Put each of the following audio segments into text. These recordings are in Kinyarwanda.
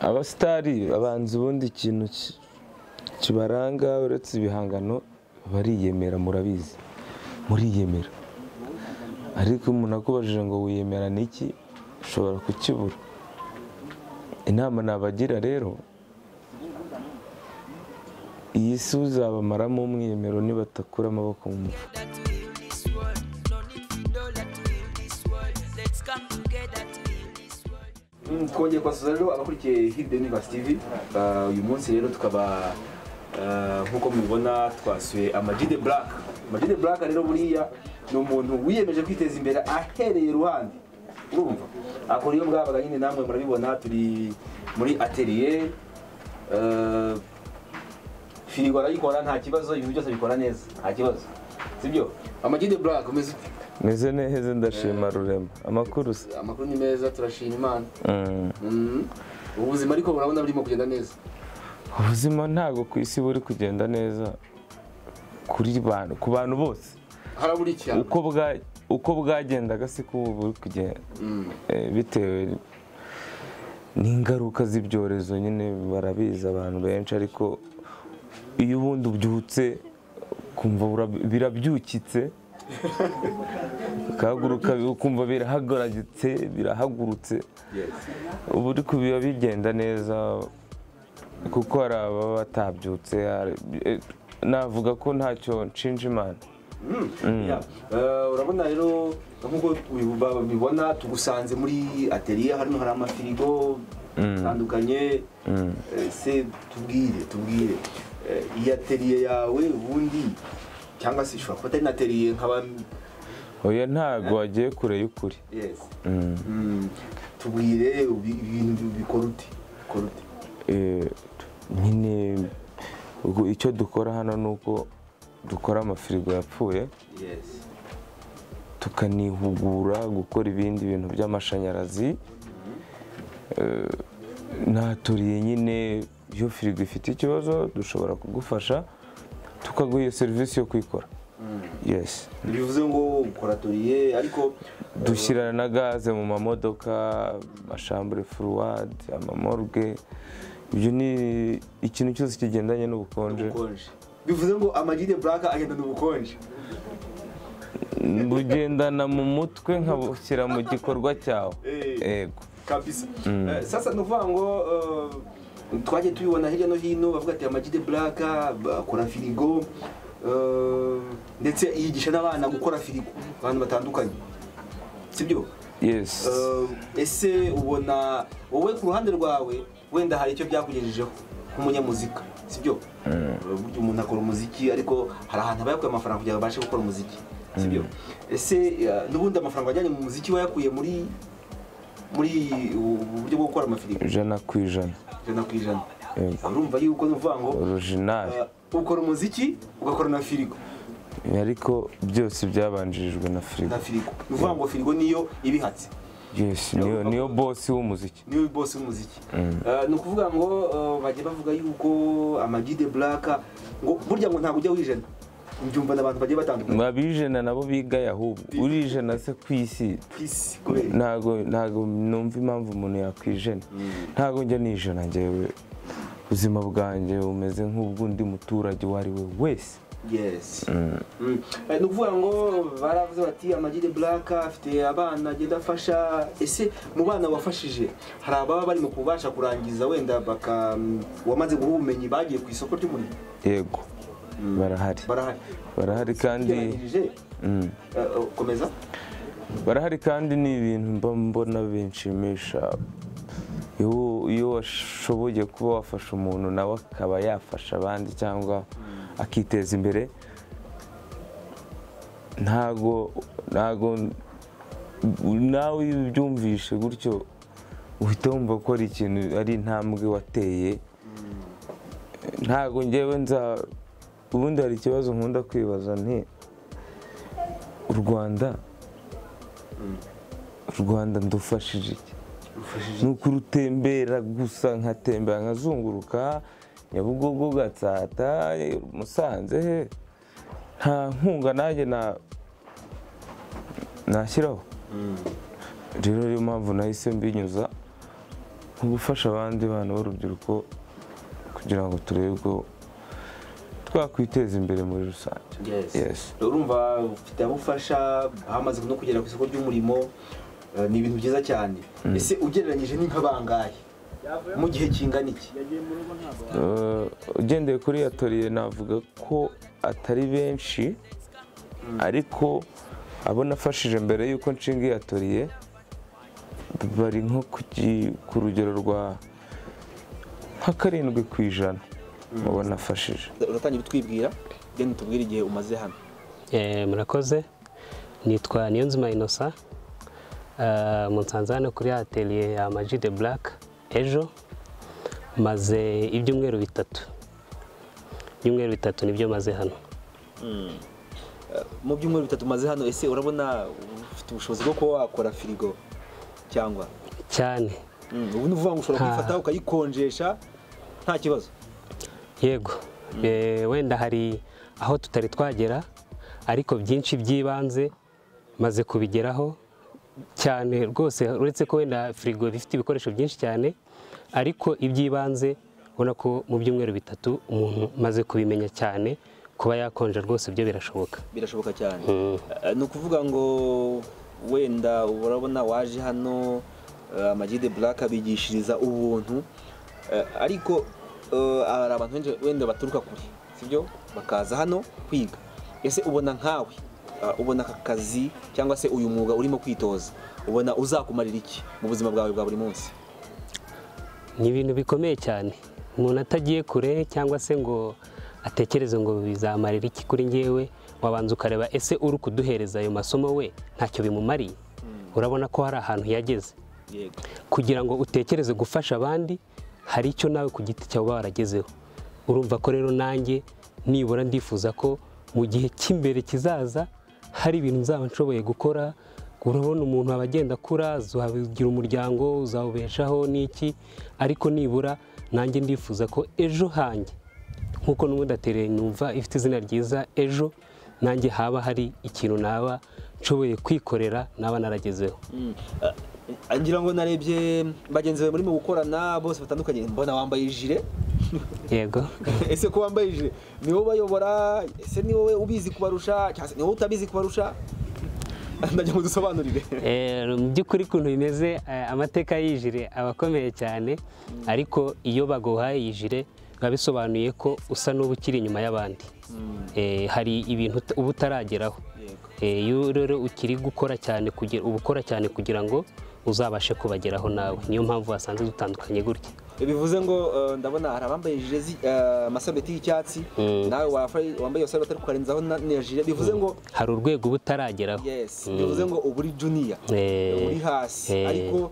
Abasitari abanza ubundi ikintu kibaranga uretse ibihangano bariyemera, murabizi muriyemera, ariko umuntu akubajije ngo wiyemera niki ushobora kukibura. Inama nabagira rero, iyi si uzabamaramo umwiyemero nibatakura amaboko mu mufuka. Twongeye kubasuhuza rero abakurikiye Hidden Universe TV. Uyu munsi rero tukaba nk'uko mubibona twasuye Ama G The Black. Ama G The Black rero buriya ni umuntu wiyemeje kwiteza imbere ahereye ruhande, urumva akora iyo bwabaga nyine, namwe murabibona turi muri atelier. Firigo arayikora nta kibazo, ibintu byose abikora neza nta kibazo, sibyo? Ama G The Black umeze ute? Meze neza ndashima Rurema. Amakuru se? Amakuru ni meza, turashima Imana. Ubuzima ariko urabona burimo kugenda neza? Ubuzima ntago ku isi buri kugenda neza kuri bantu, ku bantu bose. Harabura iki? Uko bwagendaga siko ubu buri kugenda. Bitewe n'ingaruka z'ibyorezo nyine barabizi abantu benshi, ariko iyo ubundi ubyutse kumva birabyukitse kaguruka ukumva birahagurutse birahagurutse, ubu uri kubiba bigenda neza kuko hari ababa batabyutse. Navuga ko ntacyo nshinja Imana. Urabona rero nk'uko ubibona tugusanze muri atelier, hano hari amafirigo atandukanye. Se tubwire iyi atelier yawe ubundi, cyangwa se ishobora kuba atari na atelier nk'aba? Oya, ntago wagiye kure y'ukuri. Yes. Tubwire ibintu bikora ute? Nyine icyo dukora hano ni uko dukora amafirigo yapfuye. Yes. Tukanihugura gukora ibindi bintu by'amashanyarazi. Naturiye nyine iyo firigo ifite ikibazo dushobora kugufasha tukaguha iyo serivisi yo kuyikora. Yes. Bivuze ngo ukora atelier, ariko dushyirana na gaze mu mamodoka, amashambure furuwadi, amamorgue, ibyo ni ikintu cyose kigendanye n'ubukonje. Bivuze ngo Ama G The Black agendana ubukonje, bugendana mu mutwe nkabushyira mu gikorwa cyawe. Yego kabisa. Sasa ni ukuvuga ngo twagiye tubibona hirya no hino bavuga ati Ama G The Black akora firigo, ndetse yigisha n'abana gukora firigo, abantu batandukanye, sibyo? Yes. Ese ubona wowe ku ruhande rwawe wenda hari icyo byakugejejeho nk'umunyamuzika, sibyo? Burya umuntu akora umuziki ariko hari ahantu aba yakuye amafaranga kugira ngo abashe gukora umuziki, sibyo? Ese n'ubundi amafaranga wajyanye mu muziki wayakuye muri uburyo bwo gukora amafirigo? 100%. 100%. Urumva yuko nuvuga ngo original ukora umuziki ugakora na firigo, ariko byose byabanjirijwe na firigo. Na firigo. Nuvuga ngo firigo niyo ibihatse. Yes, niyo boss w'umuziki. Niyo boss w'umuziki. Ni ukuvuga ngo bagiye bavuga yuko Ama G The Black ngo burya ngo ntabwo ujya wijena. Mbyumva n'abantu bagiye batandukanye. Babijena nabo bigaye, ahubwo urijena se ku isi. Ntago numva impamvu umuntu yakwijena. Ntago njya nijena njyewe. Ubuzima bwanjye bumeze nk'ubw'undi muturage uwo ari we wese. Yes. Ni ukuvuga ngo baravuze bati Ama G The Black afite abana agenda afasha. Ese mu bana wafashije hari ababa barimo kubasha kurangiza wenda baka wamaze guha ubumenyi bagiye ku isoko ry'umurimo? Yego. Barahari. Barahari kandi komeza. Barahari kandi ni ibintu mba mbona binshimisha. Iyo washoboye kuba wafasha umuntu nawe akaba yafasha abandi cyangwa akiteza imbere, ntago nawe ubyumvishe gutyo uhita wumva ko ari ikintu, ari intambwe wateye. Ntago ngewe nza ubundi hari ikibazo nkunda kwibaza nti u Rwanda ndufashije iki? Nuko urutembera gusa nkatembera nkazunguruka Nyabugogo, Gatsata, Musanze, he nta nkunga nanjye nashyiraho. Rero niyo mpamvu nahise mbinyuza Gufasha abandi bana b'urubyiruko kugira ngo turebe ko twakwiteza imbere muri rusange. Yes. Urumva ufite abo ufasha hamaze no kugera ku isoko ry'umurimo, ni ibintu byiza cyane. Ese ugereranyije ni nk'abangahe mu gihe kingana iki? Ugendeye kuri atelier navuga ko atari benshi, ariko abo nafashije mbere yuko nshinga iyi atelier bari nko ku rugero rwa nka 7% mu bo nafashije. Uratangira utwibwira then tubwire igihe umaze hano. Murakoze, nitwa Niyonzima Innocent, munsanze hano kuri atelier ya Ama G The Black ejo, maze ibyumweru 3. Ibyumweru 3 nibyo maze hano. Mu byumweru 3 maze hano, ese urabona ufite ubushobozi bwo kuba wakora firigo cyangwa? Cyane. Ubu ni uvuga ngo ushobora kuyifata ukayikonjesha nta kibazo? Yego. Wenda hari aho tutari twagera, ariko byinshi by'ibanze maze kubigeraho cyane rwose, uretse ko wenda firigo ifite ibikoresho byinshi cyane, ariko iby'ibanze ubona ko mu byumweru 3 umuntu maze kubimenya cyane, kuba yakonja rwose byo birashoboka. Birashoboka cyane. Ni ukuvuga ngo wenda urabona waje hano Ama G The Black abigishiriza ubuntu, ariko hari abantu wenda baturuka kure, sibyo, bakaza hano kwiga. Ese ubona nkawe ubona aka kazi cyangwa se uyu mwuga urimo kwitoza, ubona uzakumarira iki mu buzima bwawe bwa buri munsi? Ni ibintu bikomeye cyane, umuntu atagiye kure cyangwa se ngo atekereze ngo bizamarira iki kuri njyewe, wabanza ukareba ese uri kuduhereza ayo masomo we ntacyo bimumariye. Urabona ko hari ahantu yageze. Kugira ngo utekereze gufasha abandi hari icyo nawe ku giti cyawe uba waragezeho. Urumva ko rero nanjye nibura ndifuza ko mu gihe cy'imbere kizaza hari ibintu nzaba nshoboye gukora. Urabona umuntu aba agenda akura, uzagira umuryango, uzawubeshaho n'iki, ariko nibura nanjye ndifuza ko ejo hanjye, nkuko n'ubundi atelier numva ifite izina ryiza, ejo nanjye haba hari ikintu naba nshoboye kwikorera naba naragezeho. Ngira ngo narebye bagenzi bawe murimo gukorana bose batandukanye, mbona wambaye ijire. Yego. Ese ko wambaye ijire ni wowe bayobora? Ese ni wowe ubizi kubarusha cyangwa ni wowe utabizi kubarusha? Ndagira ngo dusobanurire. Mu by'ukuri ukuntu bimeze, amateka y'ijire aba akomeye cyane, ariko iyo baguhaye ijire biba bisobanuye ko usa n'uba ukiri inyuma y'abandi. Hari ibintu uba utarageraho. Iyo rero ukiri gukora cyane kugira ubukora cyane kugira ngo uzabashe kubageraho nawe, niyo mpamvu wasanze dutandukanye gutya. Bivuze ngo ndabona hari abambaye ijire amasarubeti y'icyatsi, nawe wambaye iyo sarubeti ariko ukarenzaho na jire, bivuze ngo hari urwego uba utarageraho. Yes, bivuze ngo uba uri junior, uri hasi, ariko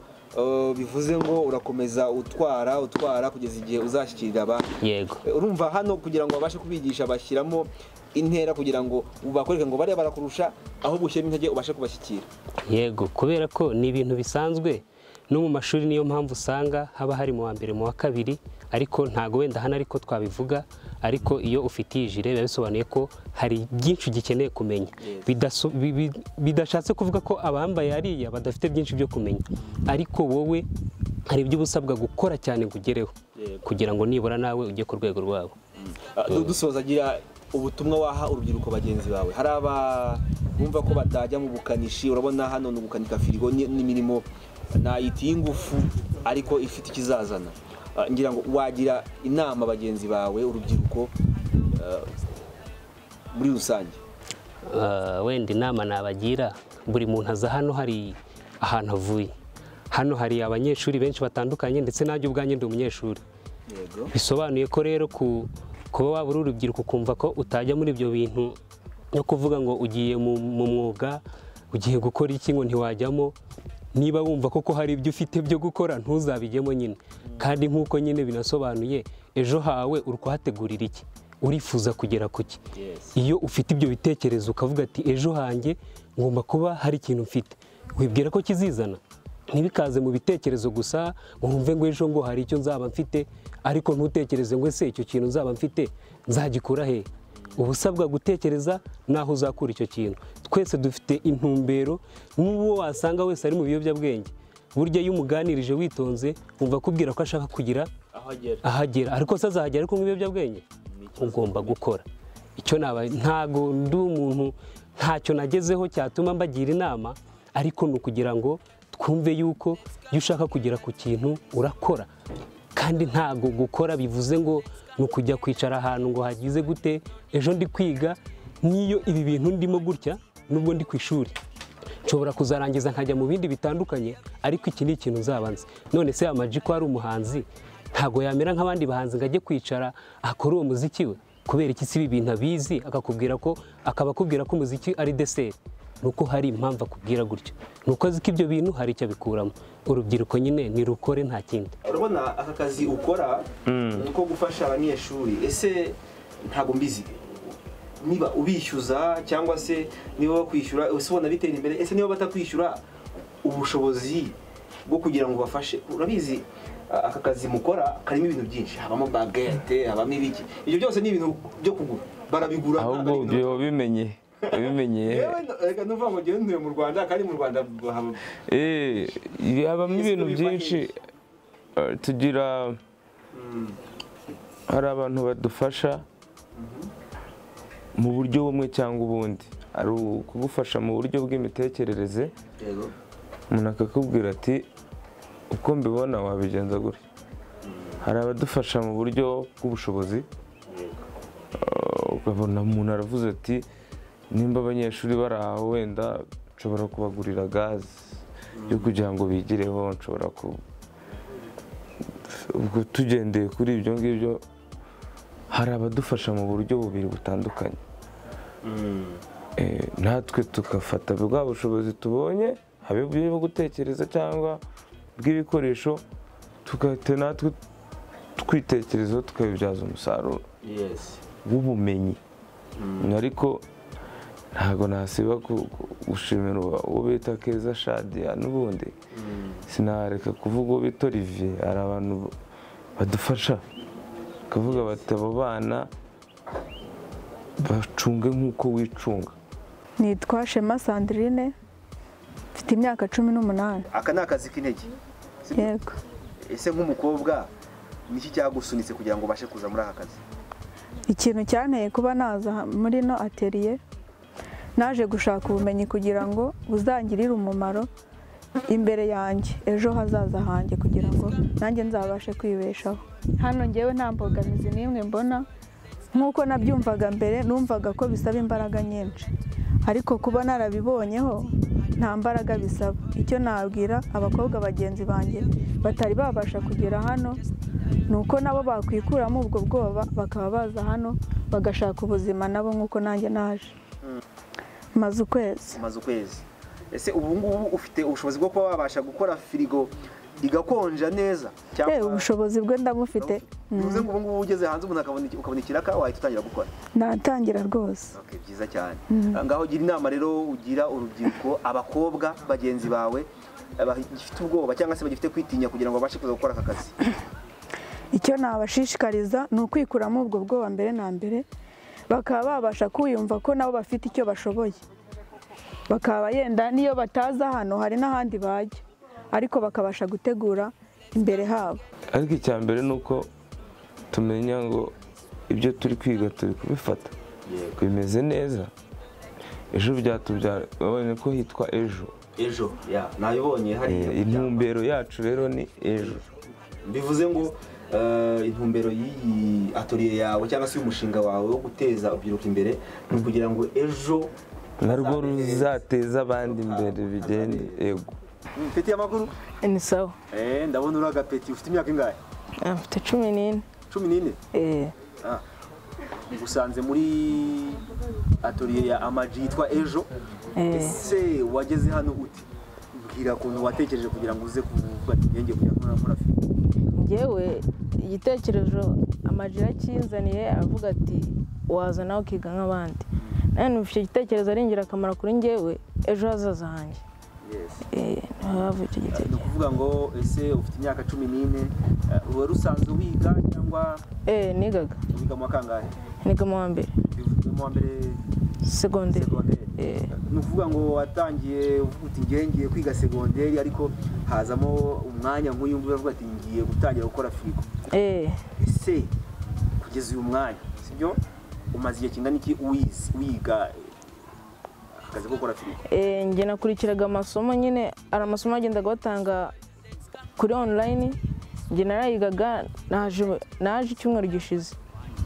bivuze ngo urakomeza utwara kugeza igihe uzashyikirira abandi. Yego. Urumva hano kugira ngo babashe kubigisha bashyiramo intera kugira ngo bakwereke ngo bariya barakurusha, aho bushyiramo intege ubashe kubashyikira. Yego, kubera ko ni ibintu bisanzwe no mu mashuri, niyo mpamvu usanga haba hari mu wa mbere, mu wa kabiri, ariko ntago wenda hano ariko twabivuga, ariko iyo ufite ijire biba bisobanuye ko hari byinshi ugikeneye kumenya. Bidashatse kuvuga ko abambaye ariya badafite byinshi byo kumenya, ariko wowe hari ibyo usabwa gukora cyane ngo ugereho, kugira ngo nibura nawe ujye ku rwego rwabo. Dusoza, gira ubutumwa waha urubyiruko bagenzi bawe. Hari aba bumva ko batajya mu bukanishi, urabona hano ni ugukanika firigo n'imirimo nayita y'ingufu ariko ifite ikizazana. Ngira ngo wagira inama bagenzi bawe urubyiruko muri rusange. Wenda inama nabagira, buri muntu aza hano hari ahantu avuye. Hano hari abanyeshuri benshi batandukanye, ndetse nanjye ubwanjye ndi umunyeshuri. Bisobanuye ko rero kuba waba uri urubyiruko ukumva ko utajya muri ibyo bintu no kuvuga ngo ugiye mu mwuga, ugiye gukora iki ngo ntiwajyamo, niba wumva koko hari ibyo ufite byo gukora ntuzabijyemo nyine. Kandi nk'uko nyine binasobanuye, ejo hawe uri kuhategurira iki, urifuza kugera kuki. Iyo ufite ibyo bitekerezo ukavuga ati ejo hanjye ngomba kuba hari ikintu mfite, wibwira ko kizizana, ntibikaze mu bitekerezo gusa ngo wumve ngo ejo ngo hari icyo nzaba mfite, ariko ntutekereze ngo ese icyo kintu nzaba mfite nzagikura he. Uba usabwa gutekereza naho uzakura icyo kintu. Twese dufite intumbero, n'uwo wasanga wese ari mu biyobyabwenge Burya iyo umuganirije witonze wumva akubwira ko ashaka kugira ahagera, ariko se azahagera ariko nk'ibiyobyabwenge. Ugomba gukora icyo naba, ntago ndi umuntu, ntacyo nagezeho cyatuma mbagira inama, ariko ni ukugira ngo twumve yuko iyo ushaka kugera ku kintu urakora, kandi ntago gukora bivuze ngo ni ukujya kwicara ahantu ngo hagize gute. Ejo ndi kwiga, niyo ibi bintu ndimo gutya, nubwo ndi ku ishuri nshobora kuzarangiza nkajya mu bindi bitandukanye, ariko iki ni ikintu nzabanze. None se Ama G ko ari umuhanzi, ntago yamera nk'abandi bahanzi ngo ajye kwicara akore uwo muziki we? Kubera iki si ibi bintu abizi, akakubwira ko, akaba akubwira ko umuziki ari dessert? Nuko hari impamvu akubwira gutyo, nuko azi ko ibyo bintu hari icyo abikuramo. Urubyiruko nyine ni rukore, nta kindi. Urabona aka kazi ukora ni uko gufasha abanyeshuri, ese ntago mbizi niba ubishyuza cyangwa se niba bakwishyura, ese ubona bitera imbere? Ese niba batakwishyura, ubushobozi bwo kugira ngo bafashe? Urabizi aka kazi mukora karimo ibintu byinshi, habamo baguette, habamo ibiki, ibyo byose ni ibintu byo kugura, barabigura. Ahubwo ibyo bimenye bimenye. Reka nuvuga ngo ngewe ntuye mu Rwanda, kandi mu Rwanda habamo ibintu byinshi. Tugira hari abantu badufasha mu buryo bumwe cyangwa ubundi, ari ukugufasha mu buryo bw'imitekerereze, umuntu akakubwira ati uko mbibona wabigenza gutya. Hari abadufasha mu buryo bw'ubushobozi, ukabona umuntu aravuze ati nimba abanyeshuri bari aho wenda nshobora kubagurira gaze yo kugira ngo bigireho, nshobora ku ubwo tugendeye kuri ibyo ngibyo. Hari abadufasha mu buryo bubiri butandukanye, natwe tugafata bwa bushobozi tubonye, habe bwo gutekereza cyangwa bw'ibikoresho, tugahita natwe twitekerezaho tukabibyaza umusaruro w'ubumenyi. Ariko ntabwo nasiba gushimira uwo bita Keza Shadia, n'ubundi sinareka kuvuga uwo bita Olivier. Hari abantu badufasha bakavuga bati abo bana bacunge nk'uko wicunga. Nitwa Shema Sandrine, mfite imyaka 18. Aka ni akazi k'intege? Yego. Ese nk'umukobwa niki cyagusunitse kugira ngo ubashe kuza muri aka kazi? Ikintu cyanteye kuba naza muri no atelier, naje gushaka ubumenyi kugira ngo buzangirire umumaro imbere yanjye, ejo hazaza hanjye, kugira ngo nanjye nzabashe kwibeshaho. Hano ngewe nta mbogamizi n'imwe mbona, nk'uko nabyumvaga mbere, numvaga ko bisaba imbaraga nyinshi, ariko kuba narabibonyeho nta mbaraga bisaba. Icyo nabwira abakobwa bagenzi banjye batari babasha kugera hano ni uko nabo bakwikuramo ubwo bwoba, bakaba baza hano bagashaka ubuzima nabo nk'uko nanjye naje. Maze ukwezi. Maze ukwezi. Ese ubu ngubu ufite ubushobozi bwo kuba wabasha gukora firigo igakonja neza? Ubushobozi bwe ndabufite. Bivuze ngo ubu ngubu ugeze hanze umuntu ukabona ikiraka wahita utangira gukora? Natangira rwose. Okay, byiza cyane. Ngaho gira inama rero ugira urubyiruko, abakobwa bagenzi bawe bagifite ubwoba cyangwa se bagifite kwitinya kugira ngo babashe kuza gukora aka kazi. Icyo nabashishikariza ni ukwikuramo ubwo bwoba mbere na mbere, bakaba babasha kwiyumva ko nabo bafite icyo bashoboye, bakaba yenda niyo bataza hano hari n'ahandi bajya, ariko bakabasha gutegura imbere habo. Ariko icya mbere ni uko tumenya ngo ibyo turi kwiga turi kubifata bimeze neza, ejo byatubyara. Babonye ko hitwa ejo. Ejo ya nabibonye hari intumbero yacu rero ni ejo. Bivuze ngo intumbero y'iyi atelier yawe cyangwa se umushinga wawe wo guteza urubyiruko imbere ni ukugira ngo ejo narwo ruzateza abandi imbere bigende. Yego. Peti y'amakuru? Ni sawa. Ndabona uri agapeti, ufite imyaka ingahe? Mfite 14. 14? Eh. Usanze muri atelier ya Ama G yitwa Ejo. Ese wageze hano ute? Mbwira ukuntu watekereje kugira ngo uze kuvuga ati ngiye kujya nkora filime. Njyewe igitekerezo Ama G yakinzaniye aravuga ati waza nawe ukiga nk'abandi. None ufite igitekerezo ari ingirakamaro kuri njyewe ejo hazaza hanjye. Ni ukuvuga ngo ese ufite imyaka 14, wari usanzwe wiga cyangwa? Nigaga. Wiga mu wa kangahe? Niga mu wa mbere. Mu wa mbere segonderi. Ni ukuvuga ngo watangiye uvuga uti ngiye ngiye kwiga segonderi, ariko hazamo umwanya nk'uyu nguyu uvuga ati ngiye gutangira gukora firigo. Ese kugeza uyu mwanya, sibyo, umaze igihe kingana iki uwize wiga akazi ko gukora firigo? Njye nakurikiraga amasomo nyine, hari amasomo bagendaga batanga kuri online, njye narayigaga, naje icyumweru gishize,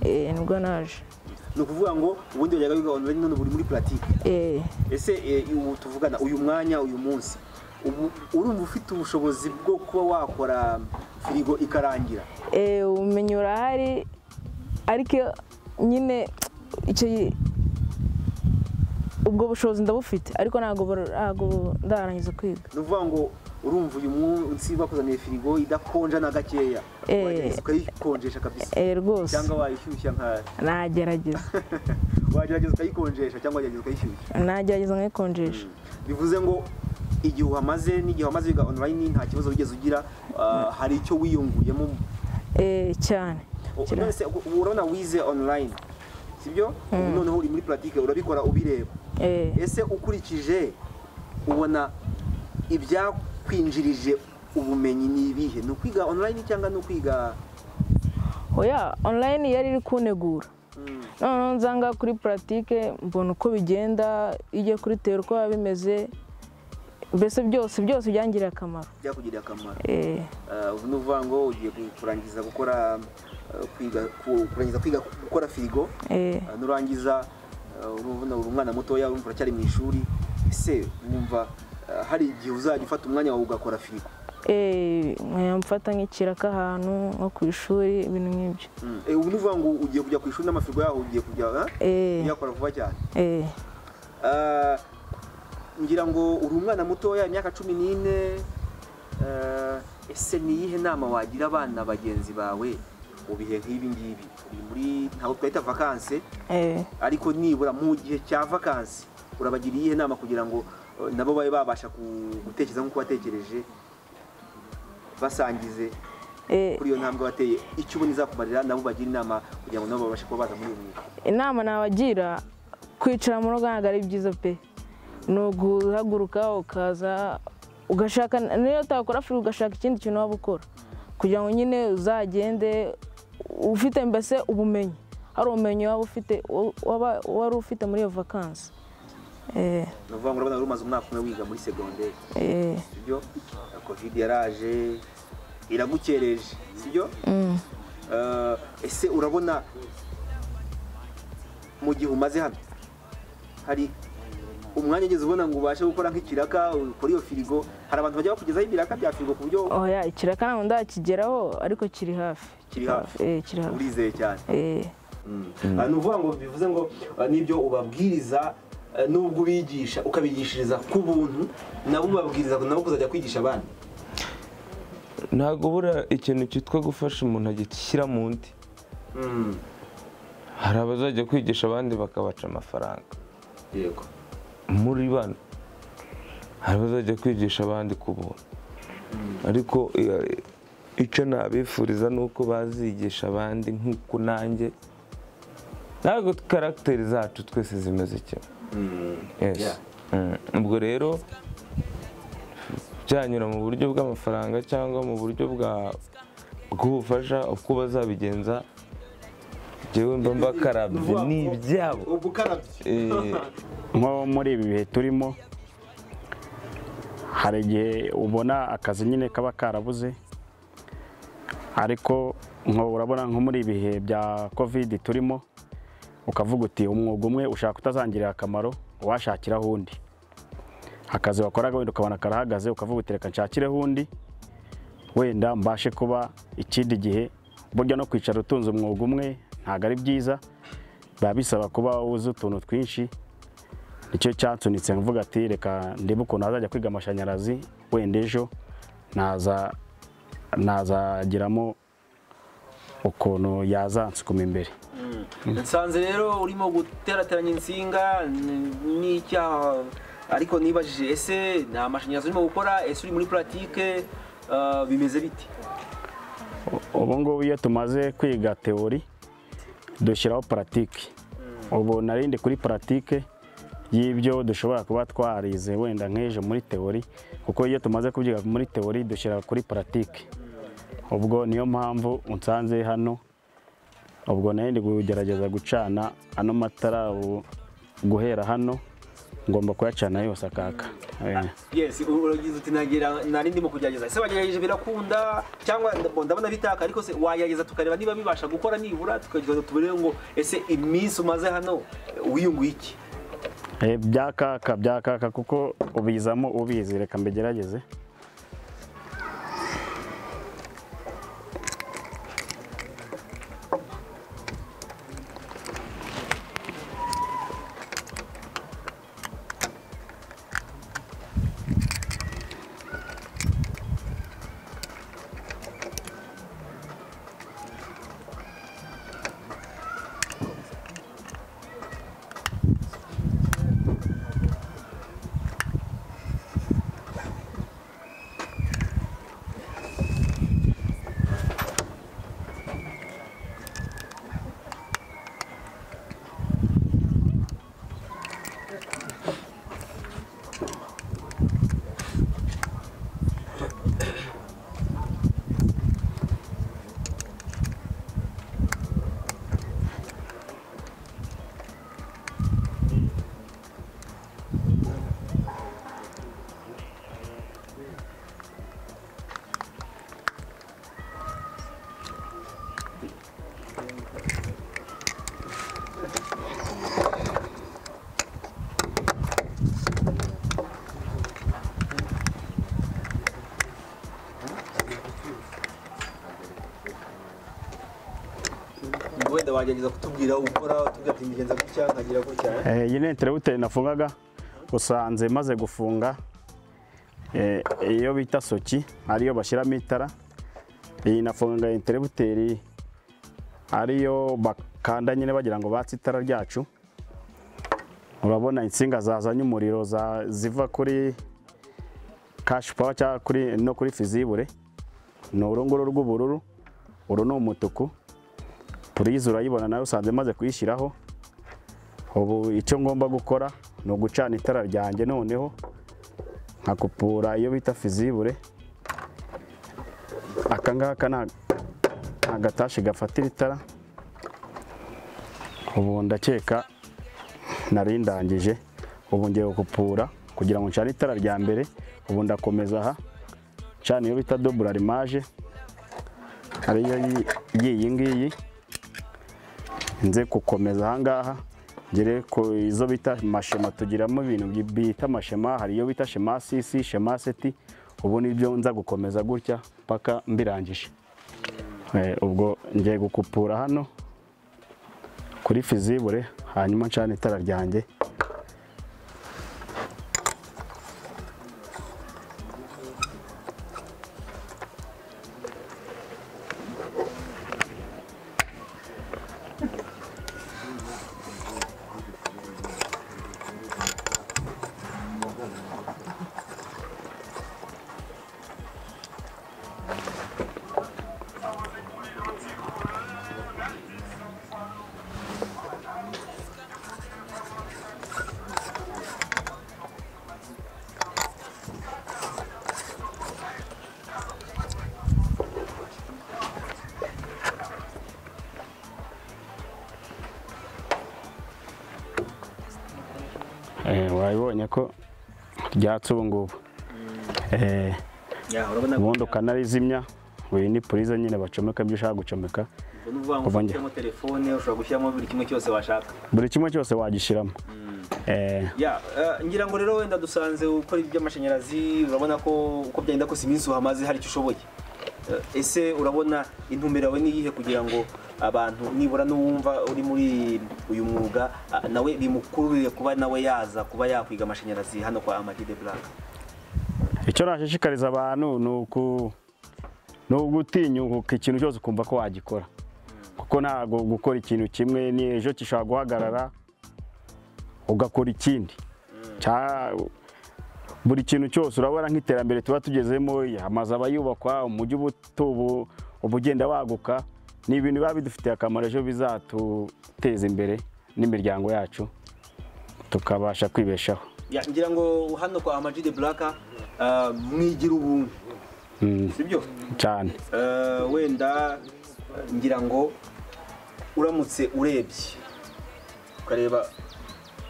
nibwo naje. Ni ukuvuga ngo ubundi wajyaga wiga online, none buri muri pratique. Ese ubu tuvugana uyu mwanya uyu munsi, ubu urumva ufite ubushobozi bwo kuba wakora firigo ikarangira? Ubumenyi burahari, ariko nyine icyo ubwo bushobozi ndabufite, ariko ntabwo ndarangiza kwiga. Ni ukuvuga ngo urumva uyu munsi bakuzaniye firigo idakonja na gakeya, wagerageza ukayikonjesha kabisa? Rwose. Cyangwa wayishyushya nka nagerageza. Wagerageza ukayikonjesha cyangwa wagerageza ukayishyushya? Nagerageza nkayikonjesha. Bivuze ngo igihe uhamaze n'igihe wamaze wiga online nta kibazo wigeze ugira, hari icyo wiyunguyemo? Cyane. None se urabona wize online, sibyo? Noneho uri muri pratique urabikora ubireba. Ese ukurikije ubona ibyakwinjirije ubumenyi ni ibihe? Ni ukwiga online cyangwa ni ukwiga? Oya, online yari iri kunegura. Noneho nzanga kuri pratique mbona uko bigenda, ijye kuri tero uko biba bimeze, mbese byose byose byangiriye akamaro. Byakugiriye akamaro. Ubu ni ukuvuga ngo ugiye kurangiza gukora kwiga kurangiza kwiga gukora firigo, nurangiza urumva uri umwana mutoya, urumva uracyari mu ishuri, ese wumva hari igihe uzajya ufata umwanya wawe ugakora firigo? Mfata nk'ikiraka ahantu nko ku ishuri, ibintu nk'ibyo. Ubu ni ukuvuga ngo ugiye kujya ku ishuri n'amafirigo yaho ugiye kujya uyakora vuba cyane. Ngira ngo uri umwana mutoya, imyaka 14, ese ni iyihe nama wagira abana bagenzi bawe mu bihe nk'ibi ngibi? Uri muri ntabwo twita vacances, ariko nibura mu gihe cya vacances urabagira iyihe nama kugira ngo nabo babe babasha gutekereza nk'uko watekereje, basangize kuri iyo ntambwe wateye, icyo ubona izakumarira, nabo bagira inama kugira ngo nabo babashe kuba baza muri uyu mwuga? Inama nabagira, kwicara mu rugo ntabwo ari byiza pe. Ni uguhaguruka ukaza ugashaka, niyo utakora firigo ugashaka ikindi kintu waba ukora, kugira ngo nyine uzagende ufite mbese ubumenyi, hari ubumenyi waba ufite wari ufite muri iyo vacances. Ni ukuvuga ngo urabona umaze umwaka umwe wiga muri segonderi, sibyo? Covid yaraje iragukereje, sibyo? Ese urabona mu gihe umaze hano hari umwanya ugeze ubona ngo ubashe gukora nk'ikiraka ukora iyo firigo? Hari abantu bajya bakugezaho ibiraka bya firigo ku buryo? Oya, ikiraka ntabwo ndakigeraho, ariko kiri hafi. Kiri hafi. Kiri hafi. Urizeye cyane. Ni ukuvuga ngo bivuze ngo n'ibyo ubabwiriza nubwo ubigisha ukabigishiriza ku buntu, nabo ubabwiriza nabo kuzajya kwigisha abandi. Ntabwo bura ikintu cyitwa gufasha umuntu agishyira mu ndi. Hari abazajya kwigisha abandi bakabaca amafaranga. Yego. Muri bano hari abazajya kwigisha abandi ku buntu, ariko icyo nabifuriza ni uko bazigisha abandi nk'uko nanjye. Ntabwo karagiteri zacu twese zimeze kimwe. Ubwo rero byanyura mu buryo bw'amafaranga cyangwa mu buryo bw'ubufasha, uko bazabigenza njyewe mba mbakarabye ni ibyabo. Nko muri ibi bihe turimo, hari igihe ubona akazi nyine kaba karabuze, ariko nko urabona nko muri ibihe bya Covid turimo, ukavuga uti umwuga umwe ushaka utazangirira akamaro, washakiraho undi. Akazi wakoraga wenda ukabona karahagaze, ukavuga uti reka nshakireho undi, wenda mbashe kuba ikindi gihe. Burya no kwicara utunze umwuga umwe ntabwo ari byiza, biba bisaba kuba uzi utuntu twinshi. Nicyo cyansunitse mvuga ati reka ndebe ukuntu azajya kwiga amashanyarazi, wenda ejo nazagiramo ukuntu yazansukuma imbere. Nsanze rero urimo guterateranya insinga n'icyaha, ariko nibajije ese ni amashanyarazi urimo gukora, ese uri muri pratique, bimeze bite? Ubu ngubu iyo tumaze kwiga teori dushyiraho pratique. Ubu narindi kuri pratique, y'ibyo dushobora kuba twarize wenda nk'ejo muri teori, kuko iyo tumaze kubyiga muri teori dushyira kuri pratique. Ubwo niyo mpamvu unsanze hano, ubwo nayo ndi kugerageza gucana ano matara guhera hano, ngomba kuyacana yose akaka. Yes, uragize uti nagira nari ndimo kugerageza. Ese wagerageje birakunda cyangwa ndabona bitaka, ariko se wagerageza tukareba niba bibasha gukora nibura tukagira tubere ngo ese iminsi umaze hano wiyunguye iki? Byakaka byakaka kuko ubizamo ubizi. Reka mbigerageze. Wenda wagerageza kutubwira ukora utubwira ati mbigenza gutya nkagira gutya. Iyi ni interrupteur nafungaga, usanze maze gufunga iyo bita soki ariyo bashyiramo itara. Iyi nafungaga interrupteur ariyo bakanda nyine bagira ngo batse itara ryacu. Urabona insinga zazanye umuriro ziva kuri cash power cyangwa kuri no kuri fizibure. Ni urunguru rw'ubururu, uru ni umutuku. Purize urayibona nayo usanze maze kuyishyiraho. Ubu icyo ngomba gukora ni ugucana itara ryanjye, noneho nkakupura iyo bita fizibure. Aka ngaka ni agatashi gafatira itara. Ubu ndakeka nari ndangije, ubu ngiye gukupura kugira ngo ncane itara rya mbere. Ubu ndakomeza aha ncana iyo bita double allumage ariyo y'iyi ngiyi, nze gukomeza ahangaha ngere ku izo bita mashema. Tugiramo ibintu bita mashema, hari iyo bita shema 6, shema 7. Ubu nibyo nza gukomeza gutya paka mbirangije. Ubwo ngiye gukupura hano kuri fizibure, hanyuma ncana itara ryanjye. Wabibonye ko ryatse ubu ngubu. Ubundi ukanarizimya. Uyu ni purize nyine bacomeka ibyo ushaka gucomeka. Uvuga telefone ushobora gushyiramo buri kimwe cyose washaka, buri kimwe cyose wagishyiramo. Ngira ngo rero wenda dusanze ukora iby'amashanyarazi, urabona ko uko byagenda kose iminsi uhamaze hari icyo ushoboye. Ese urabona intumbero yawe niyihe kugira ngo abantu nibura n'uwumva uri muri uyu mwuga nawe bimukururire kuba nawe yaza kuba yakwiga amashanyarazi hano kwa Ama G The Black? Icyo nashishikariza abantu ni ugutinyuka ikintu cyose ukumva ko wagikora, kuko ntago gukora ikintu kimwe ni ejo gishobora guhagarara ugakora ikindi. Buri kintu cyose urabona nk'iterambere tuba tugezemo, amazu aba yubakwa, umujyi ubu ugenda waguka, ni ibintu biba bidufitiye akamaro ejo bizatuteza imbere n'imiryango yacu. Tukabasha kwibeshaho. Ngira ngo hano kwa Ama G The Black mwigira ubuntu, sibyo? Cyane. Wenda ngira ngo uramutse urebye ukareba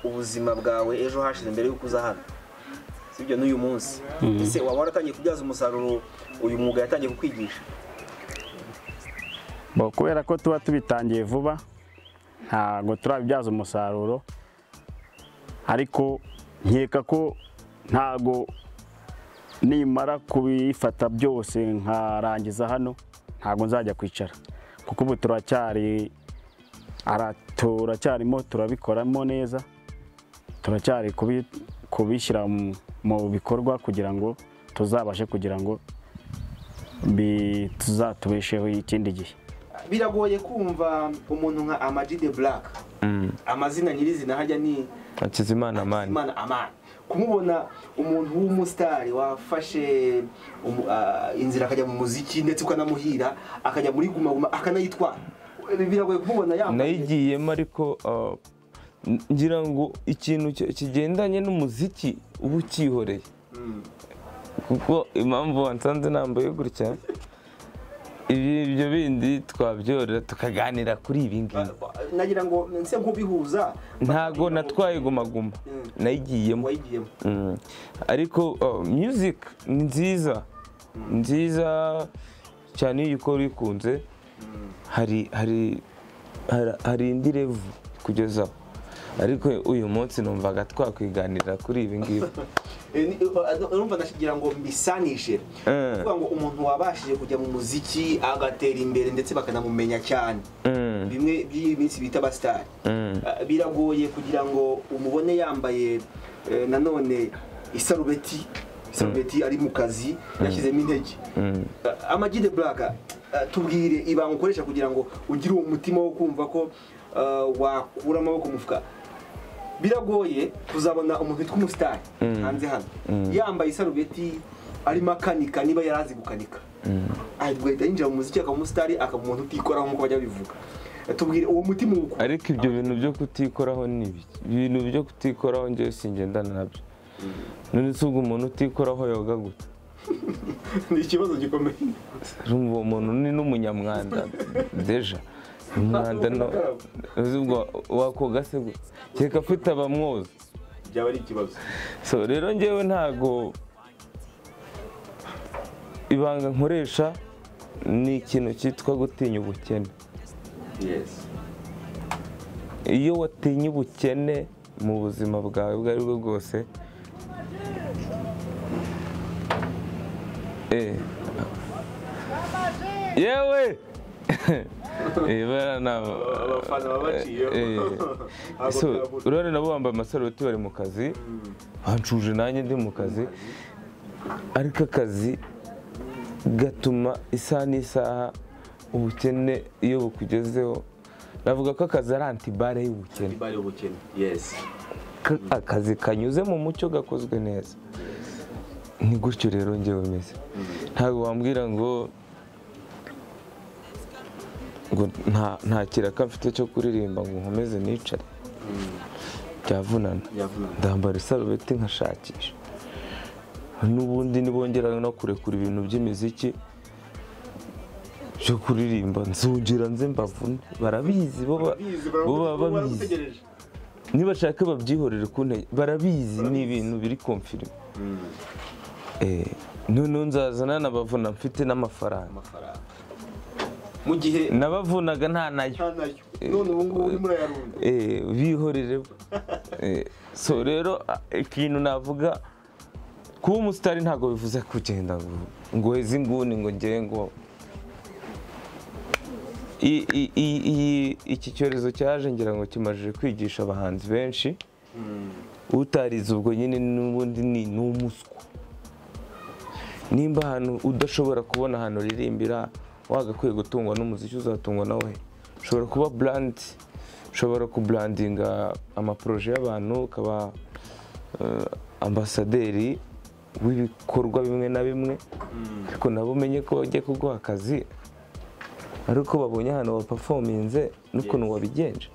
ubuzima bwawe ejo hashize mbere y'uko uza hano, sibyo, n'uyu munsi, ese waba waratangiye kubyaza umusaruro uyu mwuga yatangiye kukwigisha? Bo, kubera ko tuba tubitangiye vuba ntago turabibyaza umusaruro, ariko nkeka ko ntago nimara kubifata byose nkarangiza hano ntago nzajya kwicara, kuko ubu turacyarimo turabikoramo neza, turacyari kubishyira mu bikorwa kugira ngo tuzabashe kugira ngo tuzatubesheho ikindi gihe. Biragoye kumva umuntu nka Ama G The Black, amazina nyirizina hajya ni Hakizimana Amani, Amani, kumubona umuntu w'umusitari wafashe inzira akajya mu muziki ndetse ukanamuhira akajya muri Guma Guma akanayitwara, biragoye kumubona yambaye. Nayigiyemo ariko ngira ngo ikintu kigendanye n'umuziki uba ukihoreye, kuko impamvu wansanze nambaye gutya, ibyo bindi twabyorera tukaganira kuri ibi ngibi. Nagira ngo nse nkubihuza, ntago natwaye Guma Guma, nayigiyemo. Ariko music ni nziza, nziza cyane iyo ukora uyikunze, hari hari hari indi level kugezaho. Ariko uyu munsi numvaga twakwiganirira kuri ibi ngibi. Urumva ndashigira ngo mbisanishe, kuvuga ngo umuntu wabashije kujya mu muziki agatera imbere ndetse bakanamumenya cyane, bimwe by'iminsi bita abasitari, biragoye kugira ngo umubone yambaye nanone isarubeti ari mu kazi yashyizemo intege. Ama G The Black, tubwire ibanga ukoresha kugira ngo ugire uwo mutima wo kumva ko wakura amaboko mu mufuka. Biragoye kuzabona umuntu witwa umusitari hanze hano yambaye isarubeti arimo akanika, niba yarazi gukanika ahita yinjira mu muziki akaba umusitari, akaba umuntu utikoraho nk'uko bajya bivuga. Tubwire uwo mutima uko. Ariko ibyo bintu byo kutikoraho ni ibiki? Ibintu byo kutikoraho njyewe singendana nabyo. None se ubwo umuntu utikoraho yoga gute? Ni ikibazo gikomeye. Urumva uwo muntu ni n'umunyamwanda deja. Umwanda no ubwo wakoga se gute? Kereka afite abamwoza byaba ari ikibazo. So rero njyewe ntago ibanga nkoresha ni ikintu cyitwa gutinya ubukene. Yes. Iyo watinye ubukene mu buzima bwawe ubwo ari bwo bwose, yewe abafana babaciyeho. Urabona nabo bambaye amasarubeti bari mu kazi, bancuje nanjye ndi mu kazi, ariko akazi gatuma isaha n'isaha ubukene iyo bukugezeho. Navuga ko akazi ari antibare y'ubukene. Yes. Akazi kanyuze mu mucyo gakozwe neza. Ni gutyo rero njyewe meze. Ntabwo wambwira ngo nta kiraka mfite cyo kuririmba ngo nkomeze nicare, byavunana. Ndambara isarubeti nkashakisha. N'ubundi nibongera no kurekura ibintu by'imiziki byo kuririmba, nzongera nze mbavune. Barabizi bo baba babizi, nibashaka babyihorere ku ntege, barabizi ni ibintu biri confirm. Noneho nzazana nabavuna mfite n'amafaranga. Mu gihe nabavunaga nta nayo, none ubu ngubu urimo urayarunda, bihorere. So rero ikintu navuga, kuba umusitari ntabwo bivuze kugenda ngo heze inguni ngo ngere ngo iki cyorezo cyaje ngira ngo kimajije kwigisha abahanzi benshi. Utarize ubwo nyine n'ubundi ni umuswa. Nimba ahantu udashobora kubona ahantu uririmbira wagakwiye gutungwa n'umuziki, uzatungwa nawe. Ushobora kuba brand, ushobora kubrandinga amaporoje y'abantu, ukaba ambasaderi w'ibikorwa bimwe na bimwe, ariko nabo umenye ko bagiye kuguha akazi. Ariko babonye ahantu waperforminze n'ukuntu wabigenje.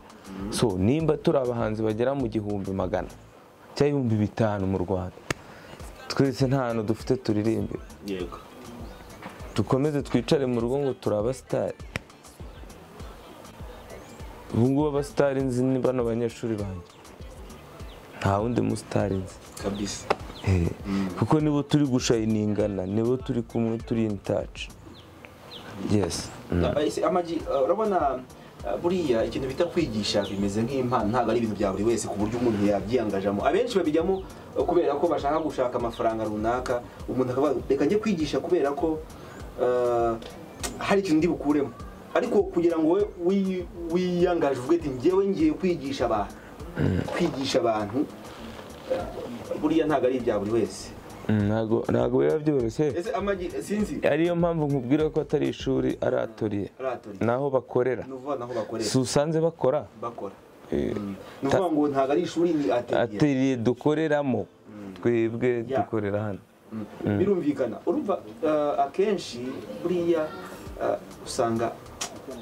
So nimba turi abahanzi bagera mu 1,100 cyangwa 5,000 mu Rwanda, twese nta hantu dufite turirimbira. Yego. Dukomeze twicare mu rugo ngo turi abasitari. Ubu ngubu abasitari nzi ni bano banyeshuri banjye, nta wundi musitari nzi kabisa. Kuko nibo turi gushayiningana, nibo turi kumwe, turi in touch. Yes. Amag, urabona buriya ikintu bita kwigisha bimeze nk'impano, ntabwo ari ibintu bya buri wese ku buryo umuntu yabyiyangajamo. Abenshi babijyamo kubera ko bashaka gushaka amafaranga runaka, umuntu akavuga reka njye kwigisha kubera ko hari ikintu ndi bukuremo. Ariko kugira ngo we wiyangaje uvuge ati njyewe ngiye kwigisha abantu, kwigisha abantu buriya ntabwo ari ibya buri wese. Ntabwo biba byoroshye. Ese Amag, sinzi ariyo mpamvu nkubwira ko atari ishuri, ari atoriye, naho bakorera. Si usanze bakora. Ni ukuvuga ngo ntabwo ari ishuri, ni atelier dukoreramo twebwe, dukorera hano. Birumvikana. Urumva akenshi buriya usanga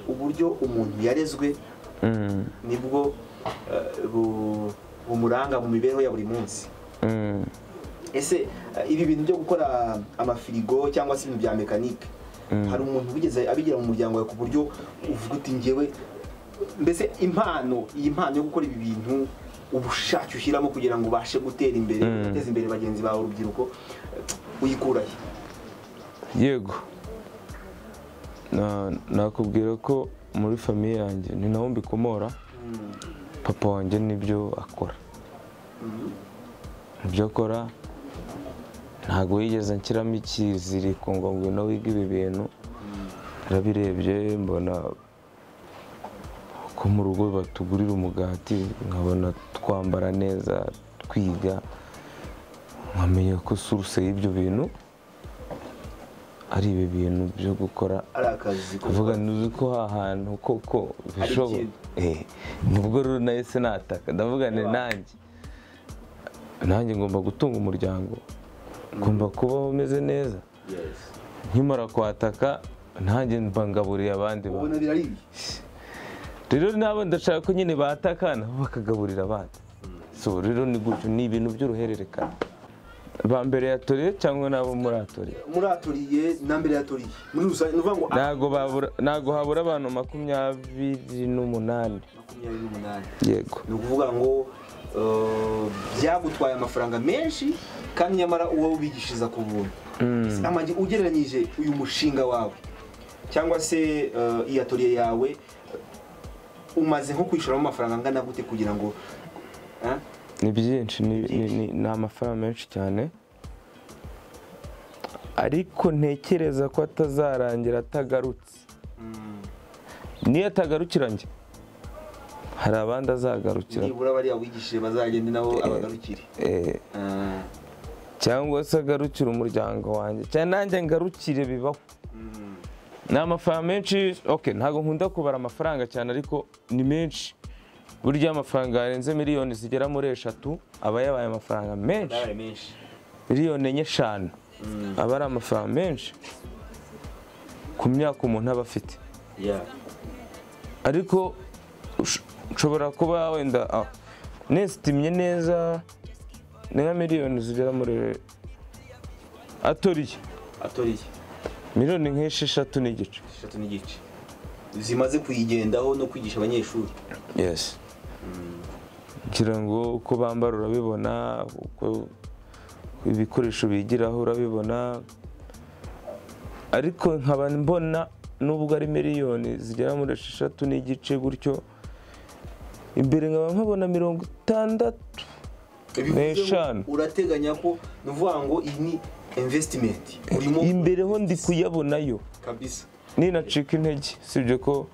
uburyo umuntu yarezwe nibwo bumuranga mu mibereho ya buri munsi. Ese ibi bintu byo gukora amafirigo cyangwa se ibintu bya mekanike, hari umuntu wigeze abigira mu muryango wawe ku buryo uvuga uti njyewe mbese impano, iyi mpano yo gukora ibi bintu, ubushake ushyiramo kugira ngo ubashe gutera imbere, guteza imbere bagenzi bawe urubyiruko, uyikurahe? Yego, nakubwira ko muri famiye yanjye ni naho mbikomora. Papa wanjye nibyo akora, ibyo akora ntabwo yigeze anshyiramo ikiziriko ngo ngwino wige ibi bintu. Narabirebye mbona ko mu rugo batugurira umugati, nkabona twambara neza, twiga, nkamenya ko source y'ibyo bintu ari ibi bintu byo gukora, kuvuga ntuzi ko ahantu koko bishoboka. Nubwo rero nahise nataka, ndavuga nti nanjye ngomba gutunga umuryango, ngomba kubaho meze neza. Nkimara kwataka nanjye mbangaburiye abandi bantu. Rero nabo ndashaka ko nyine bataka nabo bakagaburira abandi. So rero ni gutyo, ni ibintu by'uruhererekane. Ba mbere yatoriye cyangwa nabo muratoriye? Muratoriye na mbere yatoriye. Muri rusange nuvuga ngo ntago habura abantu 28. 28. Yego. Ni ukuvuga ngo byagutwaye amafaranga menshi kandi nyamara uwo ubigishiriza ku buntu. Amag, ugereranyije uyu mushinga wawe cyangwa se iyi atoriye yawe, umaze nko kwishoramo amafaranga angana gute kugira ngo? Ni byinshi, ni amafaranga menshi cyane, ariko ntekereza ko atazarangira atagarutse. Niyo atagarukira njye, hari abandi azagarukira. Nibura bariya wigishije bazagende nabo abagarukire. Cyangwa se agarukira umuryango wanjye, cyangwa nanjye ngarukire, bibaho. Ni amafaranga menshi. Okay, ntabwo nkunda kubara amafaranga cyane, ariko ni menshi. Burya amafaranga yarenze miliyoni zigera muri 3 aba yabaye amafaranga menshi. Miliyoni 4, 5 aba ari amafaranga menshi ku myaka umuntu aba afite. Ariko nshobora kuba wenda nesitimye neza ni nka miliyoni zigera muri atoriye miliyoni nk'6.5. 6.5 zimaze kuyigendaho no kwigisha abanyeshuri. Yes. Ngira ngo uko bambara urabibona, uko ibikoresho bigiraho urabibona, ariko nkaba mbona nubwo ari miliyoni zigera muri 6.5 gutyo, imbere nkaba nkabona 65. Urateganya ko nuvuga ngo iyi ni investment urimo imbere ho ndi kuyabonayo kabisa. Ninacika intege, sibyo ko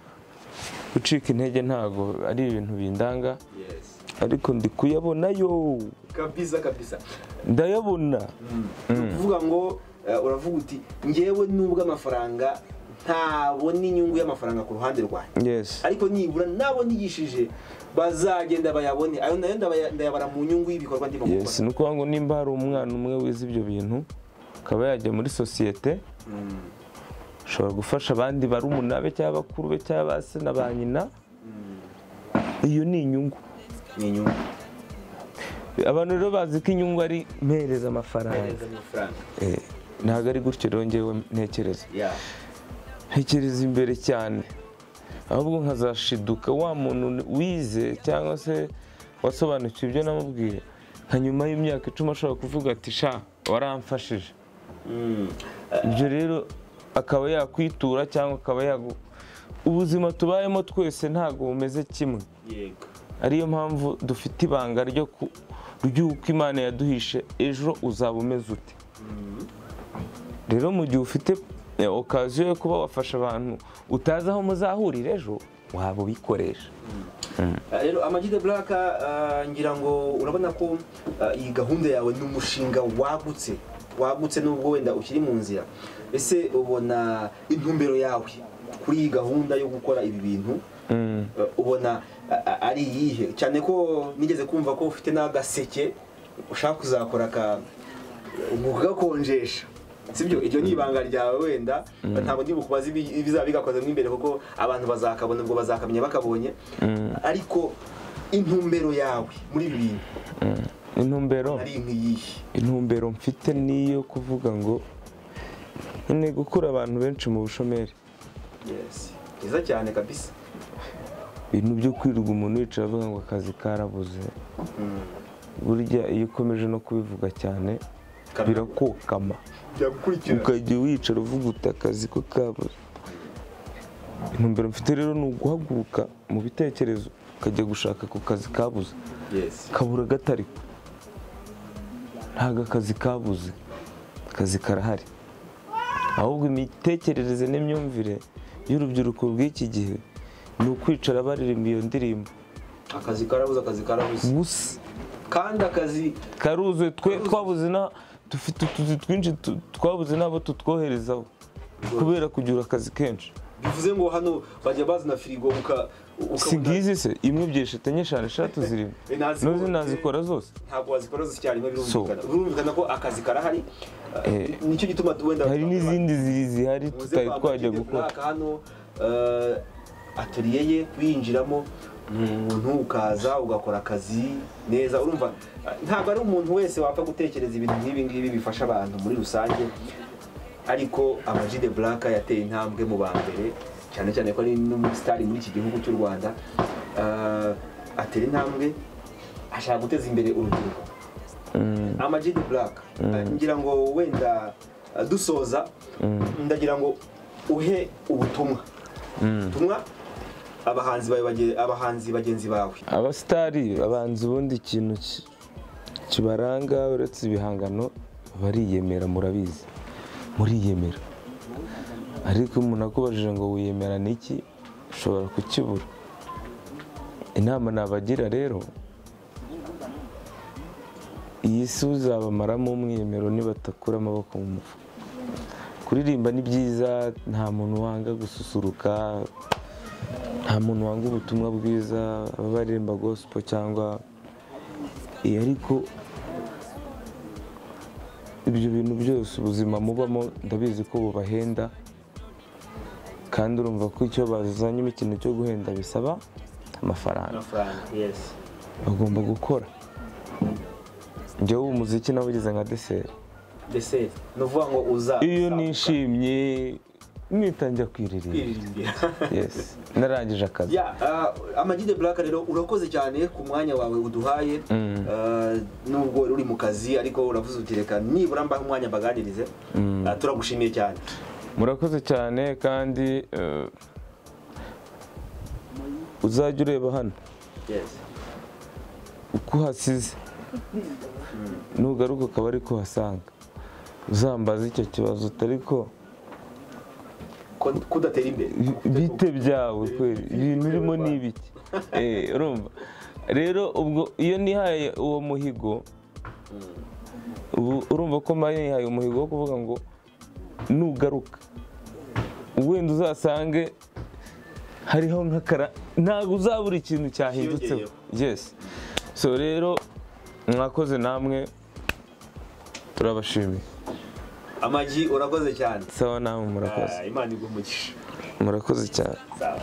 gucika intege ntago ari ibintu bindanga, ariko ndi kuyabonayo kabisa kabisa, ndayabona. Kuvuga ngo uravuga uti ngewe nubwo amafaranga ntabona inyungu y'amafaranga ku ruhande rwanjye, ariko nibura nabo nigishije bazagenda bayabone, ayo nayo ndayabara mu nyungu y'ibikorwa ndimo gukora. Yes, nuko ngo nimba hari umwana umwe wize ibyo bintu akaba yajya muri societe, Ashobora gufasha abandi barumuna be cyangwa bakuru be cyangwa se na ba nyina. Iyo ni inyungu. Ni inyungu. Abantu rero bazi ko inyungu ari mpereza amafaranga. Ntabwo ari gutyo rero njyewe ntekereza. Ntekereza imbere cyane. Ahubwo nkazashiduka wa muntu wize cyangwa se wasobanukiwe ibyo namubwiye, nka nyuma y'imyaka 10 ashobora kuvuga ati sha waramfashije. Ibyo rero akaba yakwitura cyangwa akaba yagu. Ubuzima tubayemo twese ntabwo bumeze kimwe. Yego. Ariyo mpamvu dufite ibanga ryo ry'uko Imana yaduhishe ejo uzaba umeze ute. Rero mu gihe ufite okaziyo yo kuba wafasha abantu utazi aho muzahurira ejo, waba ubikoresha. Rero Ama G The Black, ngira ngo urabona ko iyi gahunda yawe ni umushinga wagutse nubwo wenda ukiri mu nzira. Ese ubona intumbero yawe kuri iyi gahunda yo gukora ibi bintu ubona ari iyihe? Cyane ko nigeze kumva ko ufite n'agaseke ushaka kuzakora ka ugakonjesha, sibyo? Iryo ni ibanga ryawe wenda ntabwo ndi bukubaze ibizaba bigakozemo imbere kuko abantu bazakabona ubwo bazakamenya bakabonye. Ariko intumbero yawe muri ibi bintu, intumbero ari nk'iyihe? Intumbero mfite niyo kuvuga ngo ni gukura abantu benshi mu bushomeri. Yes, byiza cyane kabisa. Ibintu byo kwirirwa umuntu yicara avuga ngo akazi karabuze, burya iyo ukomeje no kubivuga cyane birakokama, ukajya wicara uvuga uti akazi ko kabuze. Intumbero mfite rero ni uguhaguruka mu bitekerezo ukajya gushaka ku kazi kabuze. Kabura gatari, ntabwo akazi kabuze, akazi karahari. Ahubwo imitekerereze n'imyumvire y'urubyiruko rw'iki gihe ni ukwicara baririmba iyo ndirimbo, akazi karabuze, akazi karabuze gusa. Kandi akazi karuzuye, twe twabuze na dufite utuzi twinshi twabuze nabo tutwoherezaho kubera kugira akazi kenshi. Bivuze ngo hano bajya bazana firigo uka singizi se imwe byeshete 5 6 zirimo nuzi nazikora zose, ntabwo wazikora zose cyane, birumvikana ko akazi karahari. Nicyo gituma wenda hari n'izindi zihari tutari twajya gukora hano. Atelier ye kwinjiramo umuntu ukaza ugakora akazi neza. Urumva ntabwo ari umuntu wese wapfa gutekereza ibintu nk'ibi ngibi bifasha abantu muri rusange, ariko Ama G The Black yateye intambwe mu ba mbere, cyane cyane ko ari n'umusitari muri iki gihugu cy'u Rwanda. Atera intambwe ashaka guteza imbere urubyiruko. Ama G The Black, ngira ngo wenda dusoza, ndagira ngo uhe ubutumwa abahanzi bagenzi bawe, abasitari, abahanzi. Ubundi ikintu kibaranga uretse ibihangano, bariyemera, murabizi, muriyemera. Ariko umuntu akubajije ngo wiyemera niki, ushobora kukibura. Inama nabagira rero, iyi si uzabamaramo umwiyemero nibatakura amaboko mu mufuka. Kuririmba ni byiza, nta muntu wanga gususuruka, nta muntu wanga ubutumwa bwiza, abaririmba gospel cyangwa ariko ibyo bintu byose ubuzima mubamo ndabizi ko bubahenda, kandi urumva ko icyo bazanye ikintu cyo guhenda bisaba amafaranga. Bagomba gukora. Njyewe umuziki nawugize nka dessert. Dessert nuvuga ngo uza iyo nishimye nitangira kwiririmbira. Yes, narangije akazi. Ama G The Black rero urakoze cyane ku mwanya wawe uduhaye. Nubwo uri mu kazi ariko uravuze uti reka nibura mbahe umwanya mbaganirize. Turagushimiye cyane. Murakoze cyane kandi uzajya ureba hano. Yes. Uko hasize nugaruka ukaba ari kuhasanga, uzambaza icyo kibazo ariko kudatera imbere bite byawe kweli, ibintu urimo ni ibiki? Urumva rero ubwo iyo nihaye uwo muhigo, urumva ko nihaye umuhigo wo kuvuga ngo nugaruka wenda uzasange hariho nk'akara, ntabwo uzabura ikintu cyahindutseho. Yes. So rero mwakoze namwe, turabashimiye. Amagi, urakoze cyane. Sawa, namwe murakoze. Imana iguhe umugisha. Murakoze cyane. Sawa.